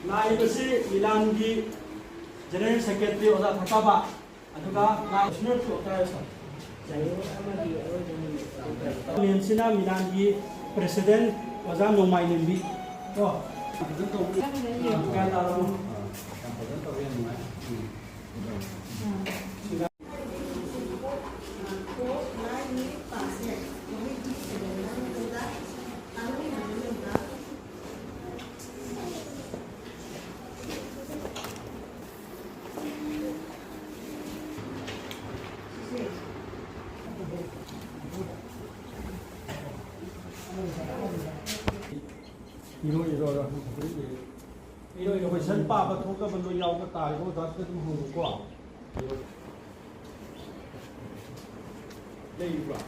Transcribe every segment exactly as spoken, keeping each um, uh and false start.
ꯂꯥꯛꯏꯕꯁꯤ ꯃꯤꯂꯥꯟꯒꯤ general secretary ꯑꯣꯖꯥ ꯊꯀꯥꯕ, ꯑꯗꯨꯒ ꯂꯥꯛꯏꯕꯁꯤꯅ ꯇꯣꯛꯇꯥꯔ ꯁꯥꯔ꯫ ꯃꯦꯝꯁꯤꯅ ꯃꯤꯂꯥꯟꯒꯤ president ꯑꯣꯖꯥ ꯅꯣꯡꯃꯥꯏ ꯂꯦꯝꯕꯤ꯫ ꯀꯣ? ꯐꯖꯅ ꯇꯧꯕꯤ-, ꯒ꯭ꯌꯥꯟ ꯇꯥꯔꯕꯣ? ꯌꯥꯝ ꯐꯖꯅ ꯇꯧꯕꯤ, ꯌꯥꯝ ꯅꯨꯡꯉꯥꯏ꯫ ꯏꯔꯣ, ꯏꯔꯣ, ꯏꯔꯣ꯫ ꯏꯔꯣ, ꯏꯔꯣ꯫ ꯀꯣꯏꯁꯟ ꯄꯥꯕ ꯊꯣꯛꯇꯕ ꯂꯣꯏ ꯌꯥꯎꯕ ꯇꯥꯔꯦꯀꯣ, ꯑꯣꯖꯥꯁꯤꯗ ꯑꯗꯨꯝ ꯍꯪꯉꯨꯀꯣ꯫ ꯂꯩꯕ꯭ꯔꯥ?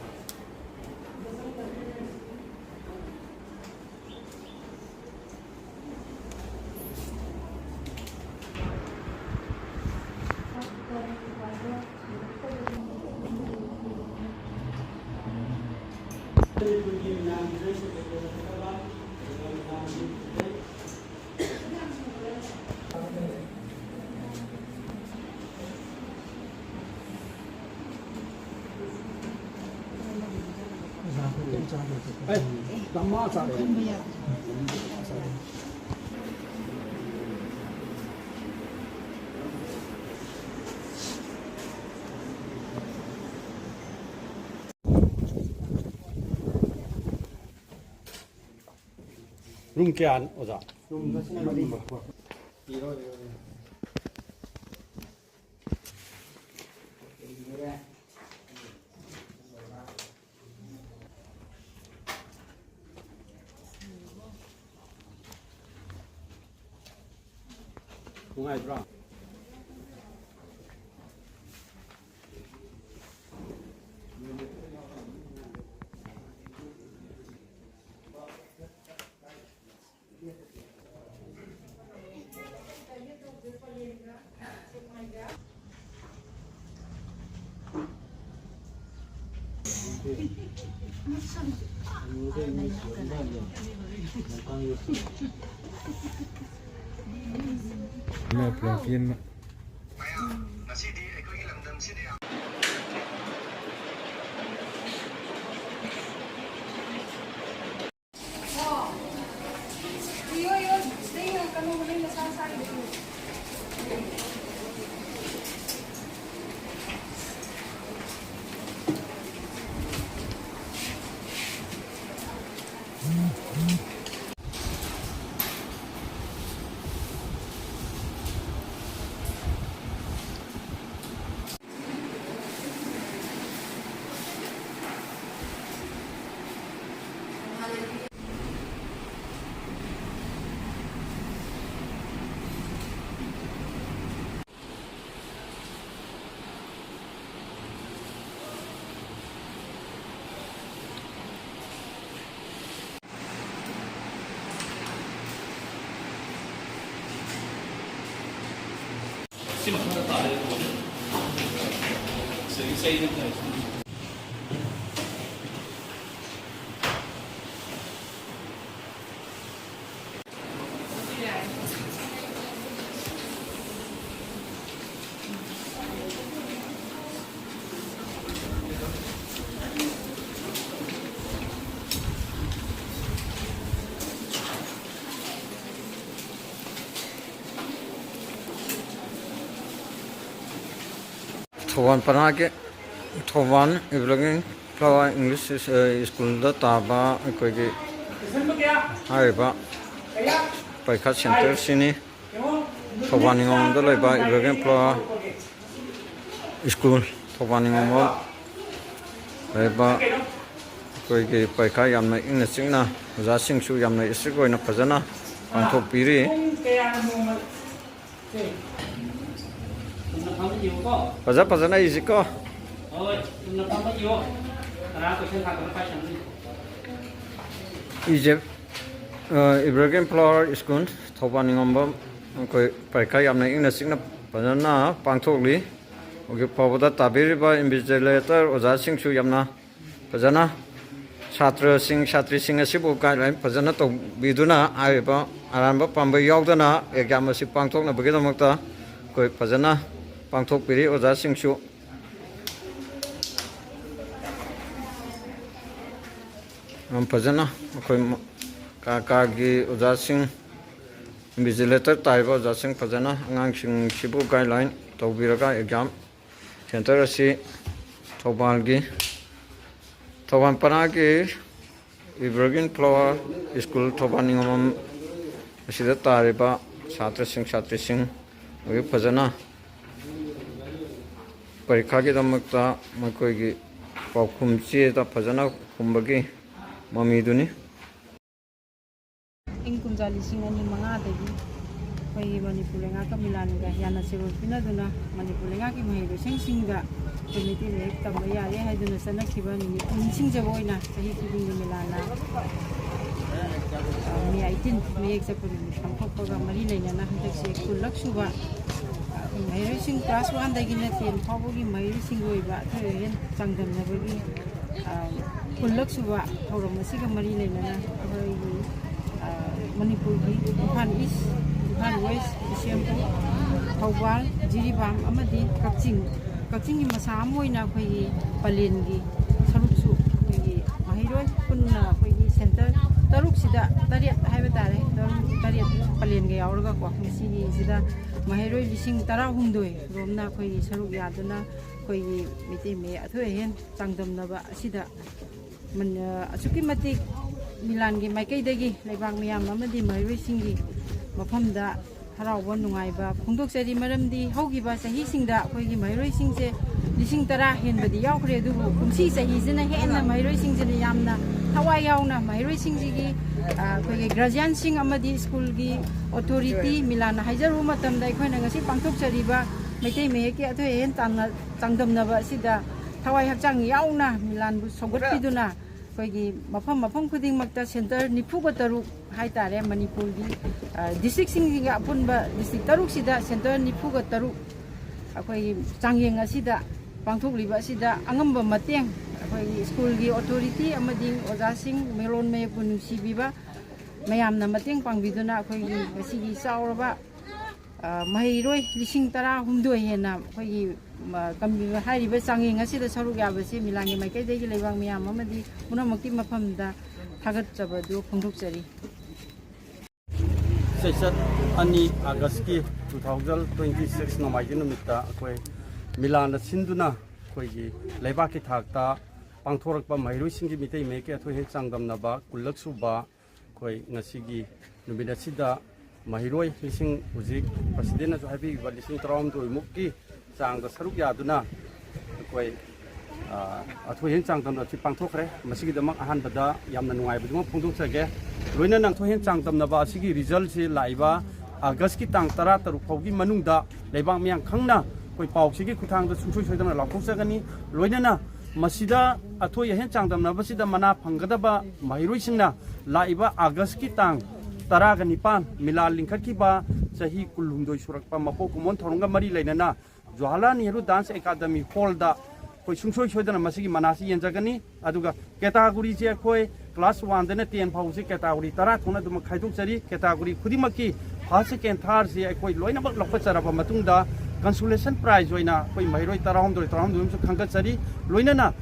ꯑꯦ, ꯗꯃꯥ ꯆꯥꯔꯦ꯫ ꯔꯨꯝ ꯀꯌꯥꯅꯣ, ꯑꯣꯖꯥ? ꯔꯨꯝ ꯃꯔꯤ꯫ ꯅꯨꯡꯉꯥꯏꯕ꯭ꯔꯣ? ꯏꯃꯥ ꯄꯨꯔꯥ ꯄꯦꯟꯕ꯫ ꯊꯧꯕꯥꯜ ꯄꯅꯥꯒꯤ ꯊꯧꯕꯥꯜ ꯏꯕꯔꯒ꯭ꯔꯤꯟ ꯐ꯭ꯂꯥꯋꯔ ꯏꯪꯂꯤꯁ ꯁ꯭ꯀꯨꯜꯗ ꯇꯥꯕ ꯑꯩꯈꯣꯏꯒꯤ ꯍꯥꯏꯔꯤꯕ ꯄꯔꯤꯈꯥ ꯁꯦꯟꯇꯔꯁꯤꯅꯤ꯫ ꯊꯧꯕꯥꯜ ꯅꯤꯉꯣꯝꯗ ꯂꯩꯕ ꯏꯕꯔꯒ꯭ꯔꯤꯟ ꯐ꯭ꯂꯥꯋꯔ ꯁ꯭ꯀꯨꯜ, ꯊꯧꯕꯥꯜ ꯅꯤꯉꯣꯝ ꯂꯩꯕ ꯑꯩꯈꯣꯏꯒꯤ ꯄꯔꯤꯈꯥ ꯌꯥꯝꯅ ꯏꯪꯅ ꯆꯤꯛꯅ, ꯑꯣꯖꯥꯁꯤꯡꯁꯨ ꯌꯥꯝꯅ ꯏꯁꯇ꯭ꯔꯤꯛ ꯑꯣꯏꯅ ꯐꯖꯅ ꯄꯥꯡꯊꯣꯛꯄꯤꯔꯤ꯫ ꯐꯖ ꯐꯖꯅ ꯏꯁꯤꯀꯣ꯫ ꯏꯖꯤꯞ, ꯑ, ꯏꯕꯔꯒ꯭ꯔꯤꯟ ꯐ꯭ꯂꯥꯋꯔ ꯁ꯭ꯀꯨꯜ, ꯊꯧꯕꯥꯜ ꯅꯤꯉꯣꯝꯕꯝ, ꯑꯩꯈꯣꯏ ꯄꯔꯤꯈꯥ ꯌꯥꯝꯅ ꯏꯪꯅ ꯆꯤꯛꯅ ꯐꯖꯅ ꯄꯥꯡꯊꯣꯛꯂꯤ꯫ ꯍꯧꯖꯤꯛ ꯐꯥꯎꯕꯗ ꯇꯥꯕꯤꯔꯤꯕ invigilator ꯑꯣꯖꯥꯁꯤꯡꯁꯨ ꯌꯥꯝꯅ ꯐꯖꯅ ꯁꯥꯇ꯭ꯔꯁꯤꯡ, ꯁꯥꯇ꯭ꯔꯤꯁꯤꯡ ꯑꯁꯤꯕꯨ ꯒꯥꯏꯗꯂꯥꯏꯟ ꯐꯖꯅ ꯇꯧꯕꯤꯗꯨꯅ, ꯍꯥꯏꯔꯤꯕ ꯑꯔꯥꯟꯕ ꯄꯥꯝꯕꯩ ꯌꯥꯎꯗꯅ ꯑꯦꯛꯖꯥꯝ ꯑꯁꯤ ꯄꯥꯡꯊꯣꯛꯅꯕꯒꯤꯗꯃꯛꯇ ꯑꯩꯈꯣꯏ ꯐꯖꯅ ꯄꯥꯡꯊꯣꯛꯄꯤꯔꯤ꯫ ꯑꯣꯖꯥꯁꯤꯡꯁꯨ ꯌꯥꯝ ꯐꯖꯅ ꯑꯩꯈꯣꯏ ꯃ-, ꯀꯥ ꯀꯥꯒꯤ ꯑꯣꯖꯥꯁꯤꯡ, ꯏꯟꯚꯤꯖꯤꯂꯦꯇꯔ ꯇꯥꯔꯤꯕ ꯑꯣꯖꯥꯁꯤꯡ ꯐꯖꯅ ꯑꯉꯥꯡꯁꯤꯡꯁꯤꯕꯨ ꯒꯥꯏꯗꯂꯥꯏꯟ ꯇꯧꯕꯤꯔꯒ ꯑꯦꯛꯖꯥꯝ ꯁꯦꯟꯇꯔ ꯑꯁꯤ ꯊꯧꯕꯥꯜꯒꯤ, ꯊꯧꯕꯥꯜ ꯄꯅꯥꯒꯤ ꯏꯕꯔꯒ꯭ꯔꯤꯟ ꯐ꯭ꯂꯥꯋꯔ ꯁ꯭ꯀꯨꯜ ꯊꯧꯕꯥꯜ ꯅꯤꯉꯣꯝꯕꯝ ꯑꯁꯤꯗ ꯇꯥꯔꯤꯕ ꯁꯥꯇ꯭ꯔꯁꯤꯡ, ꯁꯥꯇ꯭ꯔꯤꯁꯤꯡ ꯑꯗꯨ ꯐꯖꯅ ꯄꯔꯤꯈꯥꯒꯤꯗꯃꯛꯇ ꯃꯈꯣꯏꯒꯤ ꯄꯥꯎꯈꯨꯝ ꯆꯦꯗ ꯐꯖꯅ ꯈꯨꯝꯕꯒꯤ ꯃꯃꯤꯗꯨꯅꯤ꯫ ꯏꯪ ꯀꯨꯝꯖꯥ ꯂꯤꯁꯤꯡ ꯑꯅꯤ ꯃꯉꯥꯗꯒꯤ ꯑꯩꯈꯣꯏꯒꯤ ꯃꯅꯤꯄꯨꯔ ꯂꯩꯉꯥꯛꯀ ꯃꯤꯂꯥꯟꯒ ꯌꯥꯅ ꯁꯦꯜ ꯄꯤꯅꯗꯨꯅ ꯃꯅꯤꯄꯨꯔ ꯂꯩꯉꯥꯛꯀꯤ ꯃꯍꯩꯔꯣꯏꯁꯤꯡꯁꯤꯡꯗ ꯑꯩꯈꯣꯏ ꯃꯩꯇꯩ ꯃꯌꯦꯛ ꯇꯝꯕ ꯌꯥꯔꯦ ꯍꯥꯏꯗꯨꯅ ꯆꯠꯅꯈꯤꯕ ꯅꯨꯃꯤꯠ ꯅꯤꯡꯁꯤꯡꯖꯕ ꯑꯣꯏꯅ ꯆꯍꯤ ꯈꯨꯗꯤꯡꯒꯤ ꯃꯤꯂꯥꯟꯅ, ꯑ, ꯃꯦ ꯑꯩꯠꯇꯤꯟ ꯃꯌꯦꯛ ꯆꯠꯄ ꯅꯨꯃꯤꯠ ꯄꯥꯡꯊꯣꯛꯄꯒ ꯃꯔꯤ ꯂꯩꯅꯅ ꯍꯟꯗꯛꯁꯦ ꯀꯨꯟꯂꯛ ꯁꯨꯕ, ꯑ, ꯃꯍꯩꯔꯣꯏꯁꯤꯡ ꯀ꯭ꯂꯥꯁ ꯋꯥꯟꯗꯒꯤꯅ ꯇꯦꯟ ꯐꯥꯎꯕꯒꯤ ꯃꯍꯩꯔꯣꯏꯁꯤꯡꯒꯤ ꯑꯣꯏꯕ ꯑꯊꯣꯏ ꯑꯍꯦꯟ ꯆꯥꯡꯗꯝꯅꯕꯒꯤ, ꯑ, ꯀꯨꯟꯂꯛ ꯁꯨꯕ ꯊꯧꯔꯝ ꯑꯁꯤꯒ ꯃꯔꯤ ꯂꯩꯅꯅ ꯑꯩꯈꯣꯏꯒꯤ, ꯑ, ꯃꯅꯤꯄꯨꯔꯒꯤ ꯏꯝꯐꯥꯜ ꯏꯁ, ꯏꯝꯐꯥꯜ ꯋꯦꯁ, ꯕꯤꯁꯦꯝꯄꯨꯔ, ꯊꯧꯕꯥꯜ, ꯖꯤꯔꯤꯕꯥꯝ ꯑꯃꯗꯤ ꯀꯛꯆꯤꯡ, ꯀꯛꯆꯤꯡꯒꯤ ꯃꯁꯥ ꯑꯃ ꯑꯣꯏꯅ ꯑꯩꯈꯣꯏꯒꯤ ꯄꯂꯦꯟꯒꯤ ꯁꯔꯨꯛꯁꯨ ꯑꯩꯈꯣꯏꯒꯤ ꯃꯍꯩꯔꯣꯏ ꯄꯨꯟꯅ ꯑꯩꯈꯣꯏꯒꯤ ꯁꯦꯟꯇꯔ ꯇꯔꯨꯛꯁꯤꯗ, ꯇꯔꯦꯠ ꯍꯥꯏꯕ ꯇꯥꯔꯦ, ꯇꯔꯨꯛ, ꯇꯔꯦꯠ ꯄꯂꯦꯟꯒ ꯌꯥꯎꯔꯒꯀꯣ, ꯉꯁꯤꯒꯤꯁꯤꯗ ꯃꯍꯩꯔꯣꯏ ꯂꯤꯁꯤꯡ ꯇꯔꯥꯍꯨꯝꯗꯣꯏ ꯔꯣꯝꯅ ꯑꯩꯈꯣꯏꯒꯤ ꯁꯔꯨꯛ ꯌꯥꯗꯨꯅ ꯑꯩꯈꯣꯏꯒꯤ ꯃꯩꯇꯩ ꯃꯌꯦꯛ ꯑꯊꯣꯏ ꯑꯍꯦꯟ ꯆꯥꯡꯗꯝꯅꯕ ꯑꯁꯤꯗ ꯃꯟ-, ꯑ, ꯑꯁꯨꯛꯀꯤ ꯃꯇꯤꯛ ꯃꯤꯂꯥꯟꯒꯤ ꯃꯥꯏꯀꯩꯗꯒꯤ ꯂꯩꯕꯥꯛ ꯃꯤꯌꯥꯝ ꯑꯃꯗꯤ ꯃꯍꯩꯔꯣꯏꯁꯤꯡꯒꯤ ꯃꯐꯝꯗ ꯍꯔꯥꯎꯕ ꯅꯨꯡꯉꯥꯏꯕ ꯐꯣꯡꯗꯣꯛꯆꯔꯤ꯫ ꯃꯔꯝꯗꯤ ꯍꯧꯈꯤꯕ ꯆꯍꯤꯁꯤꯡꯗ ꯑꯩꯈꯣꯏꯒꯤ ꯃꯍꯩꯔꯣꯏꯁꯤꯡꯁꯦ ꯂꯤꯁꯤꯡ ꯇꯔꯥ ꯍꯦꯟꯕꯗꯤ ꯌꯥꯎꯈ꯭ꯔꯦ, ꯑꯗꯨꯕꯨ ꯀꯨꯝꯁꯤ ꯆꯍꯤꯁꯤꯅ ꯍꯦꯟꯅ ꯃꯍꯩꯔꯣꯏꯁꯤꯡꯁꯤꯅ ꯌꯥꯝꯅ ꯊꯋꯥꯏ ꯌꯥꯎꯅ ꯃꯍꯩꯔꯣꯏꯁꯤꯡꯁꯤꯒꯤ, ꯑ, ꯑꯩꯈꯣꯏꯒꯤ ꯒꯥꯔꯖꯤꯌꯥꯟꯁꯤꯡ ꯑꯃꯗꯤ ꯁ꯭ꯀꯨꯜꯒꯤ ꯑꯣꯊꯣꯔꯤꯇꯤ ꯃꯤꯂꯥꯟꯅ ꯍꯥꯏꯖꯔꯨꯕ ꯃꯇꯝꯗ ꯑꯩꯈꯣꯏꯅ ꯉꯁꯤ ꯄꯥꯡꯊꯣꯛꯆꯔꯤꯕ ꯃꯩꯇꯩ ꯃꯌꯦꯛꯀꯤ ꯑꯊꯣꯏ ꯑꯍꯦꯟ ꯇꯥꯟꯅ ꯆꯥꯡꯗꯝꯅꯕ ꯑꯁꯤꯗ ꯊꯋꯥꯏ ꯍꯛꯆꯥꯡ ꯌꯥꯎꯅ ꯃꯤꯂꯥꯟꯕꯨ ꯁꯧꯒꯠꯄꯤꯗꯨꯅ ꯑꯩꯈꯣꯏꯒꯤ ꯃꯐꯝ, ꯃꯐꯝ ꯈꯨꯗꯤꯡꯃꯛꯇ ꯁꯦꯟꯇꯔ ꯅꯤꯐꯨꯒ ꯇꯔꯨꯛ ꯍꯥꯏꯇꯥꯔꯦ, ꯃꯅꯤꯄꯨꯔꯒꯤ, ꯑ, ꯗꯤꯁꯇ꯭ꯔꯤꯛꯁꯤꯡꯁꯤꯒꯤ ꯑꯄꯨꯟꯕ ꯗꯤꯁꯇ꯭ꯔꯤꯛ ꯇꯔꯨꯛꯁꯤꯗ ꯁꯦꯟꯇꯔ ꯅꯤꯐꯨꯒ ꯇꯔꯨꯛ ꯑꯩꯈꯣꯏꯒꯤ ꯆꯥꯡꯌꯦꯡ ꯑꯁꯤꯗ ꯄꯥꯡꯊꯣꯛꯂꯤꯕ ꯑꯁꯤꯗ ꯑꯉꯝꯕ ꯃꯇꯦꯡ, ꯑꯩꯈꯣꯏꯒꯤ ꯁ꯭ꯀꯨꯜꯒꯤ ꯑꯣꯊꯣꯔꯤꯇꯤ ꯑꯃꯗꯤ ꯑꯣꯖꯥꯁꯤꯡ, ꯃꯦꯂꯣꯟ ꯃꯌꯦꯛꯄꯨ ꯅꯨꯡꯁꯤꯕꯤꯕ ꯃꯌꯥꯝꯅ ꯃꯇꯦꯡ ꯄꯥꯡꯕꯤꯗꯨꯅ ꯑꯩꯈꯣꯏꯒꯤ ꯉꯁꯤꯒꯤ ꯆꯥꯎꯔꯕ, ꯑ, ꯃꯍꯩꯔꯣꯏ ꯂꯤꯁꯤꯡ ꯇꯔꯥꯍꯨꯝꯗꯣꯏ ꯍꯦꯟꯅ ꯑꯩꯈꯣꯏꯒꯤ, ꯑ, ꯇꯝꯕꯤꯕ ꯍꯥꯏꯔꯤꯕ ꯆꯥꯡꯌꯦꯡ ꯑꯁꯤꯗ ꯁꯔꯨꯛ ꯌꯥꯕꯁꯤ ꯃꯤꯂꯥꯟꯒꯤ ꯃꯥꯏꯀꯩꯗꯒꯤ ꯂꯩꯕꯥꯛ ꯃꯤꯌꯥꯝ ꯑꯃꯗꯤ ꯄꯨꯝꯅꯃꯛꯀꯤ ꯃꯐꯝꯗ ꯊꯥꯒꯠꯆꯕ ꯑꯗꯨ ꯐꯣꯡꯗꯣꯛꯆꯔꯤ꯫ ꯆꯩꯆꯠ ꯑꯅꯤ ꯑꯥꯒꯁꯀꯤ two thousand twenty six ꯅꯣꯡꯃꯥꯏꯖꯤꯡ ꯅꯨꯃꯤꯠꯇ ꯑꯩꯈꯣꯏ ꯃꯤꯂꯥꯟꯅ ꯁꯤꯟꯗꯨꯅ ꯑꯩꯈꯣꯏꯒꯤ ꯂꯩꯕꯥꯛꯀꯤ ꯊꯥꯛꯇ ꯄꯥꯡꯊꯣꯔꯛꯄ ꯃꯍꯩꯔꯣꯏꯁꯤꯡꯒꯤ ꯃꯤꯇꯩ ꯃꯌꯦꯛꯀꯤ ꯑꯊꯣꯏ ꯑꯍꯦꯟ ꯆꯥꯡꯗꯝꯅꯕ ꯀꯨꯟꯂꯛ ꯁꯨꯕ ꯑꯩꯈꯣꯏ ꯉꯁꯤꯒꯤ ꯅꯨꯃꯤꯠ ꯑꯁꯤꯗ ꯃꯍꯩꯔꯣꯏ ꯂꯤꯁꯤꯡ, ꯍꯧꯖꯤꯛ ꯄ꯭ꯔꯁꯤꯗꯦꯟꯅꯁꯨ ꯍꯥꯏꯕꯤꯈꯤꯕ ꯂꯤꯁꯤꯡ ꯇꯔꯥꯍꯨꯝꯗꯣꯏ ꯃꯨꯛꯀꯤ ꯆꯥꯡꯗ ꯁꯔꯨꯛ ꯌꯥꯗꯨꯅ ꯑꯩꯈꯣꯏ, ꯑ, ꯑꯊꯣꯏ ꯑꯍꯦꯟ ꯆꯥꯡꯗꯝꯅꯕ ꯑꯁꯤ ꯄꯥꯡꯊꯣꯛꯈ꯭ꯔꯦ꯫ ꯃꯁꯤꯒꯤꯗꯃꯛ ꯑꯍꯥꯟꯕꯗ ꯌꯥꯝꯅ ꯅꯨꯡꯉꯥꯏꯕꯗꯨꯃ ꯐꯣꯡꯗꯣꯛꯆꯒꯦ꯫ ꯂꯣꯏꯅꯅ ꯑꯊꯣꯏ ꯑꯍꯦꯟ ꯆꯥꯡꯗꯝꯅꯕ ꯑꯁꯤꯒꯤ ꯔꯤꯖꯜꯁꯤ ꯂꯥꯛꯏꯕ ꯑꯥꯒꯁꯀꯤ ꯇꯥꯡ ꯇꯔꯥ ꯇꯔꯨꯛ ꯐꯥꯎꯒꯤ ꯃꯅꯨꯡꯗ ꯂꯩꯕꯥꯛ ꯃꯤꯌꯥꯝ ꯈꯪꯅ ꯑꯩꯈꯣꯏ ꯄꯥꯎꯁꯤꯒꯤ ꯈꯨꯠꯊꯥꯡꯗ ꯁꯨꯡꯁꯣꯏ ꯁꯣꯏꯗꯅ ꯂꯥꯎꯊꯣꯛꯆꯒꯅꯤ꯫ ꯂꯣꯏꯅꯅ ꯃꯁꯤꯗ ꯑꯊꯣꯏ ꯑꯍꯦꯟ ꯆꯥꯡꯗꯝꯅꯕꯁꯤꯗ ꯃꯅꯥ ꯐꯪꯒꯗꯕ ꯃꯍꯩꯔꯣꯏꯁꯤꯡꯅ ꯂꯥꯛꯏꯕ ꯑꯥꯒꯁꯀꯤ ꯇꯥꯡ ꯇꯔꯥꯒ ꯅꯤꯄꯥꯟ, ꯃꯤꯂꯥꯜ ꯂꯤꯡꯈꯠꯈꯤꯕ ꯆꯍꯤ ꯀꯨꯟꯍꯨꯝꯗꯣꯏ ꯁꯨꯔꯛꯄ ꯃꯄꯣꯛ ꯀꯨꯝꯑꯣꯟ ꯊꯧꯔꯝꯒ ꯃꯔꯤ ꯂꯩꯅꯅ ꯖꯋꯥꯍꯔꯂꯥꯜ ꯅꯦꯍꯔꯨ ꯗꯥꯟꯁ ꯑꯦꯀꯥꯗꯃꯤ ꯍꯣꯜꯗ ꯑꯩꯈꯣꯏ ꯁꯨꯡꯁꯣꯏ ꯁꯣꯏꯗꯅ ꯃꯁꯤꯒꯤ ꯃꯅꯥꯁꯤ ꯌꯦꯟꯖꯒꯅꯤ꯫ ꯑꯗꯨꯒ ꯀꯦꯇꯥꯒꯣꯔꯤꯁꯦ ꯑꯩꯈꯣꯏ ꯀ꯭ꯂꯥꯁ ꯋꯥꯟꯗꯅ ꯇꯦꯟ ꯐꯥꯎꯁꯦ ꯀꯦꯇꯥꯒꯣꯔꯤ ꯇꯔꯥ ꯊꯣꯛꯅ ꯑꯗꯨꯃꯛ ꯈꯥꯏꯗꯣꯛꯆꯔꯤ꯫ ꯀꯦꯇꯥꯒꯣꯔꯤ ꯈꯨꯗꯤꯡꯃꯛꯀꯤ ꯐꯥꯔꯁ, ꯁꯦꯀꯦꯟ, ꯊꯥꯔꯠꯁꯤ ꯑꯩꯈꯣꯏ ꯂꯣꯏꯅꯃꯛ ꯂꯧꯈꯠꯆꯔꯕ ꯃꯇꯨꯡꯗ ꯀꯟꯁꯣꯂꯦꯁꯟ ꯄ꯭ꯔꯥꯏꯖ ꯑꯣꯏꯅ ꯑꯩꯈꯣꯏ ꯃꯍꯩꯔꯣꯏ ꯇꯔꯥꯍꯨꯝꯗꯣꯏ, ꯇꯔꯥꯍꯨꯝꯗꯣꯏ ꯑꯃꯁꯨ ꯈꯟꯒꯠꯆꯔꯤ꯫ ꯂꯣꯏꯅꯅ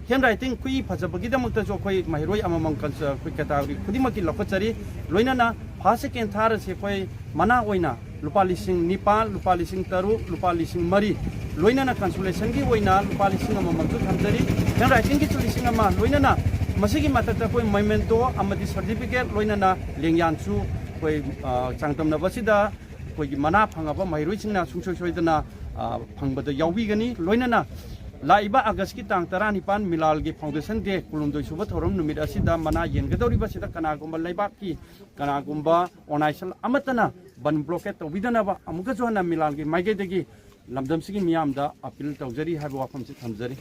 ꯍꯦꯟ ꯔꯥꯏꯇꯤꯡ ꯈꯨꯏ ꯐꯖꯕꯒꯤꯗꯃꯛꯇꯁꯨ ꯑꯩꯈꯣꯏ ꯃꯍꯩꯔꯣꯏ ꯑꯃꯃꯝ ꯀꯟꯁ-, ꯑꯩꯈꯣꯏ ꯀꯦꯇꯥꯒꯣꯔꯤ ꯈꯨꯗꯤꯡꯃꯛꯀꯤ ꯂꯧꯈꯠꯆꯔꯤ꯫ ꯂꯣꯏꯅꯅ ꯐꯥꯔꯁ, ꯁꯦꯀꯦꯟ, ꯊꯥꯔꯠ ꯑꯁꯤ ꯑꯩꯈꯣꯏ ꯃꯅꯥ ꯑꯣꯏꯅ ꯂꯨꯄꯥ ꯂꯤꯁꯤꯡ ꯅꯤꯄꯥꯜ, ꯂꯨꯄꯥ ꯂꯤꯁꯤꯡ ꯇꯔꯨꯛ, ꯂꯨꯄꯥ ꯂꯤꯁꯤꯡ ꯃꯔꯤ, ꯂꯣꯏꯅꯅ ꯀꯟꯁꯣꯂꯦꯁꯟꯒꯤ ꯑꯣꯏꯅ ꯂꯨꯄꯥ ꯂꯤꯁꯤꯡ ꯑꯃꯃꯝꯁꯨ ꯊꯝꯖꯔꯤ꯫ ꯍꯦꯟ ꯔꯥꯏꯇꯤꯡꯒꯤꯁꯨ ꯂꯤꯁꯤꯡ ꯑꯃ, ꯂꯣꯏꯅꯅ ꯃꯁꯤꯒꯤ ꯃꯊꯛꯇ ꯑꯩꯈꯣꯏ ꯃꯦꯃꯦꯟꯇꯣ ꯑꯃꯗꯤ ꯁꯥꯔꯇꯤꯐꯤꯀꯦꯠ, ꯂꯣꯏꯅꯅ ꯂꯦꯡꯌꯥꯟꯁꯨ ꯑꯩꯈꯣꯏ, ꯑ, ꯆꯥꯡꯗꯝꯅꯕꯁꯤꯗ ꯑꯩꯈꯣꯏꯒꯤ ꯃꯅꯥ ꯐꯪꯉꯕ ꯃꯍꯩꯔꯣꯏꯁꯤꯡꯅ ꯁꯨꯡꯁꯣꯏ ꯁꯣꯏꯗꯅ, ꯑ, ꯐꯪꯕꯗ ꯌꯥꯎꯕꯤꯒꯅꯤ꯫ ꯂꯣꯏꯅꯅ ꯂꯥꯛꯏꯕ ꯑꯥꯒꯁꯀꯤ ꯇꯥꯡ ꯇꯔꯥꯅꯤꯄꯥꯟ ꯃꯤꯂꯥꯜꯒꯤ ꯐꯥꯎꯟꯗꯦꯁꯟ ꯗꯦ, ꯀꯨꯟꯍꯨꯝꯗꯣꯏ ꯁꯨꯕ ꯊꯧꯔꯝ ꯅꯨꯃꯤꯠ ꯑꯁꯤꯗ ꯃꯅꯥ ꯌꯦꯟꯒꯗꯧꯔꯤꯕꯁꯤꯗ ꯀꯅꯥꯒꯨꯝꯕ ꯂꯩꯕꯥꯛꯀꯤ ꯀꯅꯥꯒꯨꯝꯕ ꯑꯣꯔꯒꯅꯥꯏꯖꯦꯁꯟ ꯑꯃꯠꯇꯅ ꯕꯟ ꯕ꯭ꯂꯣꯀꯦꯠ ꯇꯧꯕꯤꯗꯅꯕ ꯑꯃꯨꯛꯀꯁꯨ ꯍꯟꯅ ꯃꯤꯂꯥꯜꯒꯤ ꯃꯥꯏꯀꯩꯗꯒꯤ ꯂꯝꯗꯝꯁꯤꯒꯤ ꯃꯤꯌꯥꯝꯗ ꯑꯄꯤꯜ ꯇꯧꯖꯔꯤ ꯍꯥꯏꯕ ꯋꯥꯐꯝꯁꯤ ꯊꯝꯖꯔꯤ꯫